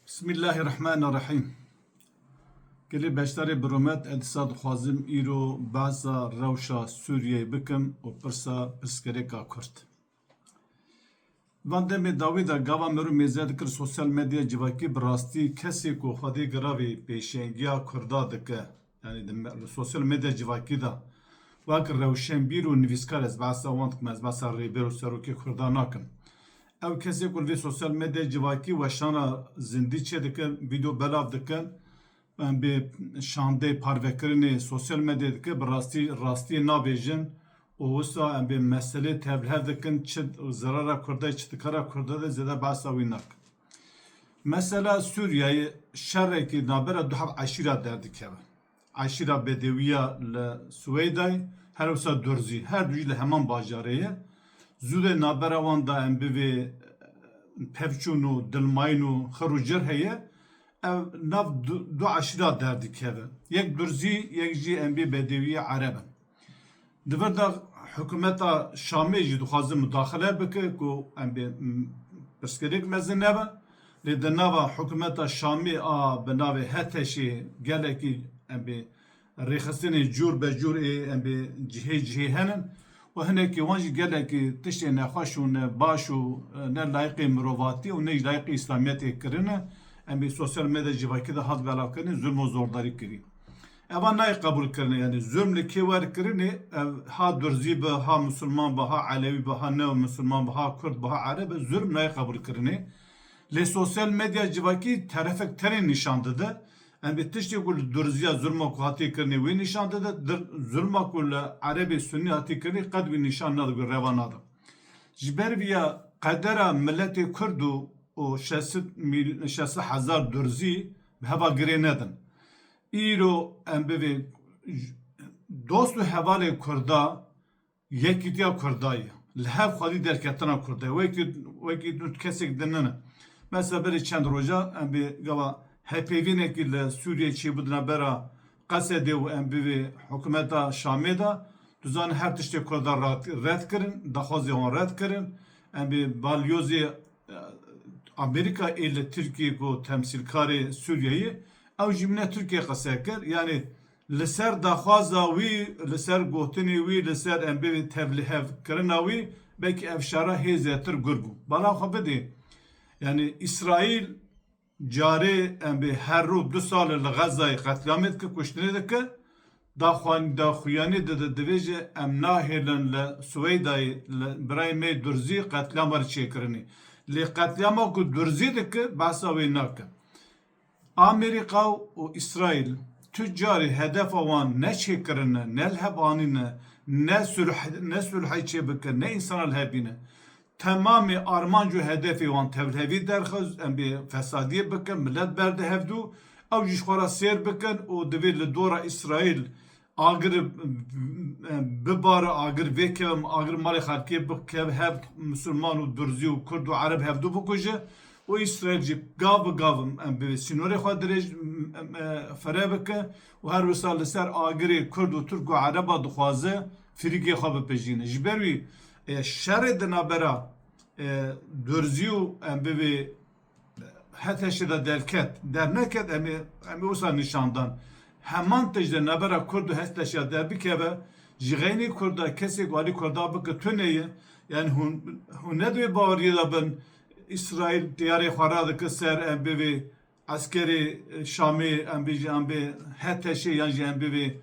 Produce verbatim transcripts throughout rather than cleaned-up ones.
Bismillahirrahmanirrahîm. Gelê beşdarê bi rûmet, ez dîsa dixwazim îro behsa rewşa Sûriyeyê bikim û pirsa pirsgirêka Kurd. Van demê dawî de gava mero mêze dikir sosyal medya civakî, bi rastî kesê ku xwedî giravî pêşengiya Kurda dike, yanî di me-, li sosyal medya civakî de wek rewşenbîr û nivîskar, ez behsa wan dikim, ez behsa rêber û serokê Kurda nakim. Ew kesê ku li vê sosyal medya civakî weşana zindî çêdikin, vîdeo belav dikin, em bê şandê parvekirinê sosyal medyayê dike, bi rastî rastiyê nabêjin û wisa em bê meselê tevlihev dikin, çi zerara Kurda ye, çi dikara Kurda de zêde behsa wî nakin. Mesela Sûriyeyê şerekî nabera du heb eşîra derdikeve. Eşîra Bedewiya li Swêdayê, her wisa Durzî, her du jî li heman bajarê ye. Zûdê nabera wan de em bivê pevçûn û dilmayîn û xir û cir heye. Ev nav du, du eşîra derdikeve. Yek Durzî, yek jî em bê Bedewiyê Ereb in. Di vir de hikûmeta Şamê jî dixwaze mudaxile bike ku em bê, m, pirsgirêk mezin nebe. Lê di nava hikûmeta Şamê a bi navê HTŞê gelekî em bê rêxistinê cûr be cûr ê em bê cihê cihê henin û hinekî wan jî gelekî tiştê nexweş û ne baş û, e, ne layiqê mirovatî û ne jî layiqê îslamiyetê kirine. Em bê sosyal medya civakî de hat belavkirinê, zulm û zordarî kirî. Eva nayê qebûlkirinê, yanî zulm li kê wer kirinê, ev ha Durzî be, ha Musulman be, ha Elewî be, ha ne Musulman be, ha Kurd be, ha Ereb be, zulm nayê qebûlkirinê. Lê sosyal medya civakî terefek tenê nîşan dide. Em bê tiştê ku li Durziya zulma ku hatiye kirinê wî nîşan dide, dir-, zulma ku li Erebê Sunî hatiye kirinê qet wî nîşan nade, wî reva nade. Ji ber vî ya qedera miletê Kurd û, û şeş sed mil-, şeş sed hezar Durzî bi heva girê nedin. Îro em bivê dost û hevalê Kurda, yekîtiya Kurda ye. Li hev xwedî derketina Kurda ye. Wekî, wekî tu kesek din nine. Mesela berê çend roja em bê gava hevpeyvînekî li Sûriyê çêbû di navbera Qesedê û em bivê hikûmeta Şamê de. Tu zanî her tiştê Kurda red, red kirin, daxwazê wan red kirin. Em bê balyozê, e, Amerîka ê li Tirkiyê ku temsîlkarê Sûriyeyê, ew jî mine Tirkiye qise kir. Yanî li ser daxwaza wî, li ser gotinê wî, li ser em bê tevlihevkirina wî, belkî ev şera hê zêtir gur bû. Bala xwe bidê. Yanî Îsraîl carê em bê her rû du sal li Xezayê qetlîamê dike, kuştinê dike, daxwan-, daxuyanî dide, divêje em nahêlin li Swêdayê, li birayê me Durzî qetlîama re çêkirinê. Lê qetlîama ku Durzî dike, behsa wê nake. Amerîka û Îsraîl tu carî hedefa wan ne çêkirine, ne li hev anîne, ne sulh, ne sulhê çêbike, ne însana li hev bîne. Temamê armanc û hedefê wan tevlihevî derxe, em bê fesadiyê bikin, milet berde hevdû, ew jî ji xwe re sêr bikin û divê li dora Îsraîl agir, e, bibare, agir vêkeve, agir malê xelkê bikeve, hev Musulman û Durzî û Kurd û Ereb hevdû bikuje û Îsraîl jî gav bi gav em bi sînorê xwe dirêj, em, e, fire bike û her wisa li ser agirê Kurd û Tirk û Ereba dixwaze firîgê xwe bipejîne. Ji ber wî, e, şerê di navbera, e, Durzî û em bivê HTŞê de derket, derneket, em ê, em ê wisa nîşan dan. Heman tişt di navbera Kurd û HTŞê de derbikeve, ji xeynî Kurda kesê ku alî Kurda bike tune ye. Yanî hûn, hûn ne di wê baweriyê de bin, Îsraîl teyarê xwe radike ser, em bivê eskerê, e, Şamê, em bêjî, em bê HTŞê yan jî em bivê,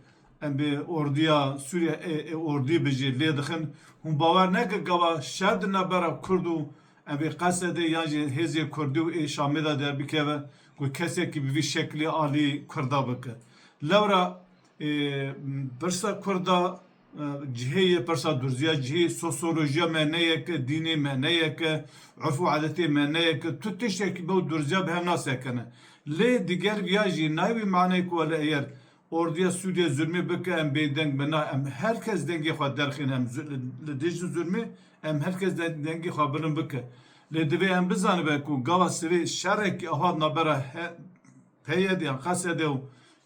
em bê ordiya Sûriye, e, e, ordî bijî lê dixin. Hûn bawer neke gava şer di navbera Kurd û em bê Qesedê yan jî hêzê Kurdî û ê Şamê de derbikeve ku kesekî bi vî şeklî alî Kurda bike. Lewra, e, pirsa Kurda, e, cihê ye, pirsa Durziya cihê, sosyolojiya me ne yek e, dînê me ne yek e, urf û adetê me ne yek e, tu tiştekî be û Durziya bi hev nasekene. Lê diger viya jî nayê wî maneyê ku wele eger ordiya Sûriye zulmê bike, em bêdeng bin, na, em her kes dengê xwe derxîne, em zu-, li, li dijî zulmê, em her kes de-, dengê xwe bilind bike. Lê divê em bizanibe ku gava sivê şerekî aha nabera he-, P Y D yan Qesedê û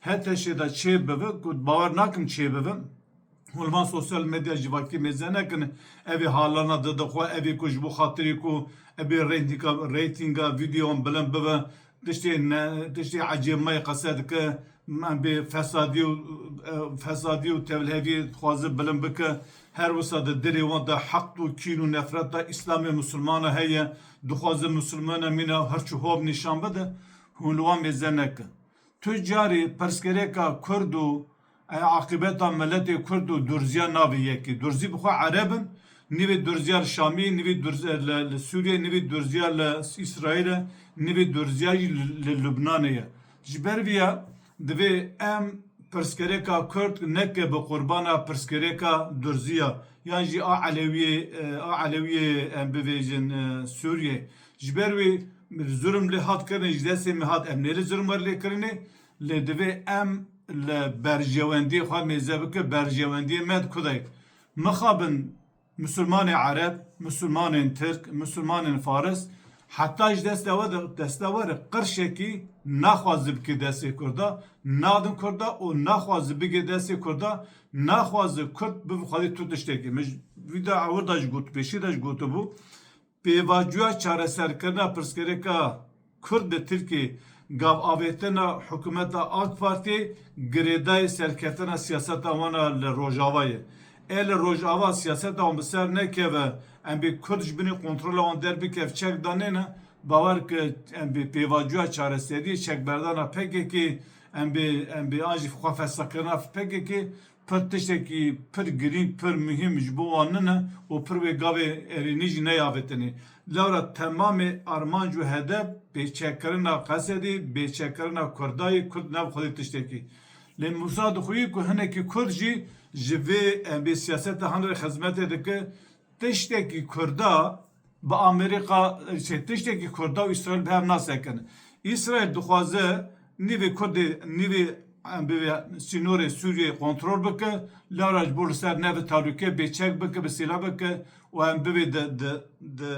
HTŞê de çê bibe, ku bawer nakim çê bibe. Hûn li van sosyal medya civakî mêze nekin, evê halana dide xwe, evê ku ji bo xatirî ku evê reytinga, reytinga vîdeoyan bilind bibe, tiştê ne, tiştê ecêbmayê qese dike, em bê fesadî û, e, fesadî û tevliheviyê dixwaze bilind bike. Her wisa di dilê wan de heqd û kîn û nefreta Îslamê Misilmana heye, dixwaze Misilmana mîna her çi hov nîşan bide, hûn li wan mêze neke. Tu carî pirsgirêka Kurd û, e, aqîbeta miletê Kurd û durziya navê yekê. Durzî bi xwe Ereb in, nîvê durziya li Şamî, nîvê durz-, li, li Sûriyê, nîvê durziya li Îsraîlê, nîvê durziya jî li, li Lubnanê ye. Ji ber vî ya divê em pirsgirêka Kurd neke bi qurbana pirsgirêka durziya, yan jî a Elewiyê, e, a Elewiyê em bivêjin, e, Sûriyê. Ji ber wê zulm lê hat kirinê, ji destê me hat, em nê li zulm wer lê kirinê, lê divê em li berjewendiyê xwe mêze bike, berjewendiyê me di ku de ye. Mixabin Misilmanê Ereb, Misilmanên Tirk, Misilmanên Faris, heta ji destê we de, destê we re qirşekî naxwaze bike destê Kurda, nadin Kurda û naxwaze bige destê Kurda, naxwaze Kurd bibe xwedî tu tiştekî. Min ji vî de ewil de jî got, pêşî de jî gotibû, pêvajoya çareserkirina pirsgirêka Kurd li Tirkiyê, gav avêtina hikûmeta AK Partiyê girêdayî serkeftina siyaseta wan a li Rojava ye. E li Rojava siyaseta wan bi ser nekeve, em bê Kurd ji binî kontrola wan derbikeve, çek danêne, bawer ke em bê pêvajoya çareseriyê, çekberdana P K K, em bê, em bê an jî xwe fesakirina P K K, pir tiştekî pir girîng, pir muhîm ji bo wan nine û pir wê gavê erênî jî neyê avêtinê. Lewra temamê armanc û hedef bêçekkirina Qesedê, bêçekkirina Kurdayê, Kurd ne bi xwedî tiştekî. Lê Mûsa dixwî ku hinekî Kurd jî ji vê, em bê siyaseta hinrê xizmetê dike, tiştekî Kurda bi Amerîka, şey, tiştekî Kurda û Îsraîl bi hev nasekin. Îsraîl dixwaze nîvê Kurdê, nîvê, em bivê sînorê Sûriyeyê kontrol bike, lewra ji bo li ser neve tehlûke bêçek bike, bi sîla bike û em bivê di, di, di,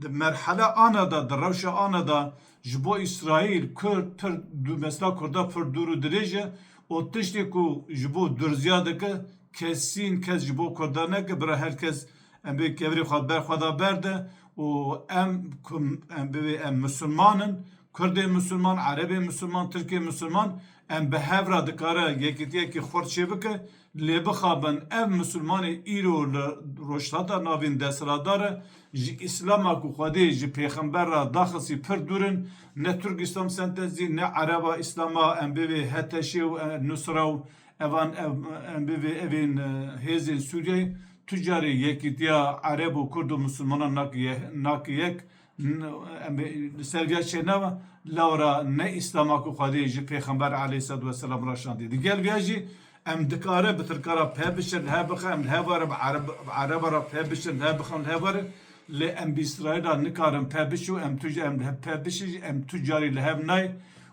di merhela ana de, di rewşa ana de ji bo Îsraîl, Kurd, pir dû-, mesela Kurda pir dûr û dirêj e û tiştê ku ji bo durziya dike, kesîn kes ji bo Kurda neke, bira her kes em bê kevirê xwe ber xwe de berde û em ku em bivê em misilman in, Kurdê misilman, Erebê misilman, Tirkê misilman, em bi hev re dikare yekîtiyekî xurt çêbike, lê bixabin ev misilmanê îro li Rojhilata Navîn desthilatdar e, ji Îslama ku Xwedê ji pêxember re daxistî pir dûr in, ne Turk Îslam Sentezî, ne Ereba Îslama em bivê H T Ş û, e, Nusra û evan ev, em bivê evên, e, hêzên Sûriyeyê tu carê yekîtiya Ereb û Kurd û Misilmanan nake ye-, nake yek, n-, em bê li ser viya çênava, lewra ne Îslama ku Xwedê ji Pêxember aleyhisselatu vesselam re şandî. Digel viya jî em dikare bi Tirka re pê bişin, li hev bixin, em li hev were bi Ereb-, bi Ereba re pê bişin, li hev bixin, li hev were. Lê em bi Îsraîla nikarin pê bişo, em tu, em li hev pê bişin, em tu carî li hev nayê.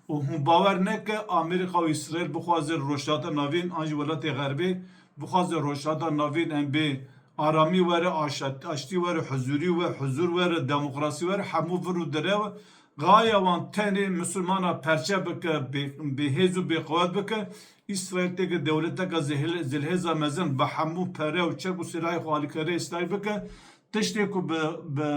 Û hûn bawer neke, Amerîka û Îsraîl bixwaze li Rojhilata Navîn an jî welatê Xerbê, bixwaze Rojhilata Navîn em bê aramî were, aşa-, aştî were, huzûrî we, huzûr were, demokrasî were, hemû vir û dire we. Gaye wan tenê misilmana perçe bike, bê, bêhêz û bêqewet bike. Îsraîl têke dewleteka zihil-, zilhêza mezin bi hemû pere û çek û silahê xwe alîkariyê Îsraîl bike. Tiştê ku bi, bi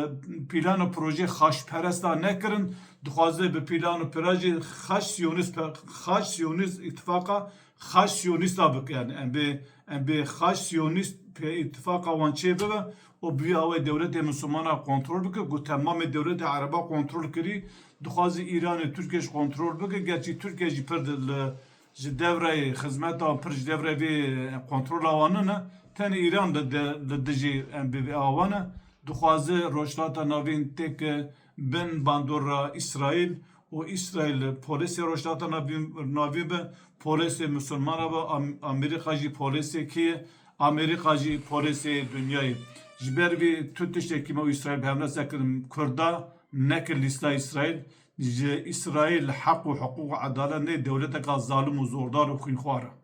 pîlan û projeyê xaçperesta nekirin, dixwaze bi pîlan û projeyê xaç siyonîst pe-, xaç siyonîst îtifaqa xaç siyonîsta bike. Yani em bê, em bê xaç siyonîst pe-, îtifaqa wan çê bibe û bi vî awayî dewletê misilmana kontrol bike, ku temamê dewletê Ereba kontrol kirî, dixwaze Îranê Tirkiye ji kontrol bike. Gerçî Tirkiye jî pir di-, li, ji devreyê xizmeta wan pir ji devreyê vê kontrola wan nine. Tenê Îran li de-, li dijî em bê vê awa ne. Dixwaze Rojhilata Navîn têke bin bandora Îsraîl û Îsraîl polêsê Rojhilata Navîn, Navîn be, polêsê misilmana be, Am-, Amerîka jî polêsê kê ye? Amerîka jî polêsê dinyayê. Ji ber vê tu tiştekî me û Îsraîl bi hev nesekirin, Kurda neke lîsta Îsraîl. Ji Îsraîl heq û hiqûq û edalet nê, dewleteka zalim û zordar û xwînxwar e.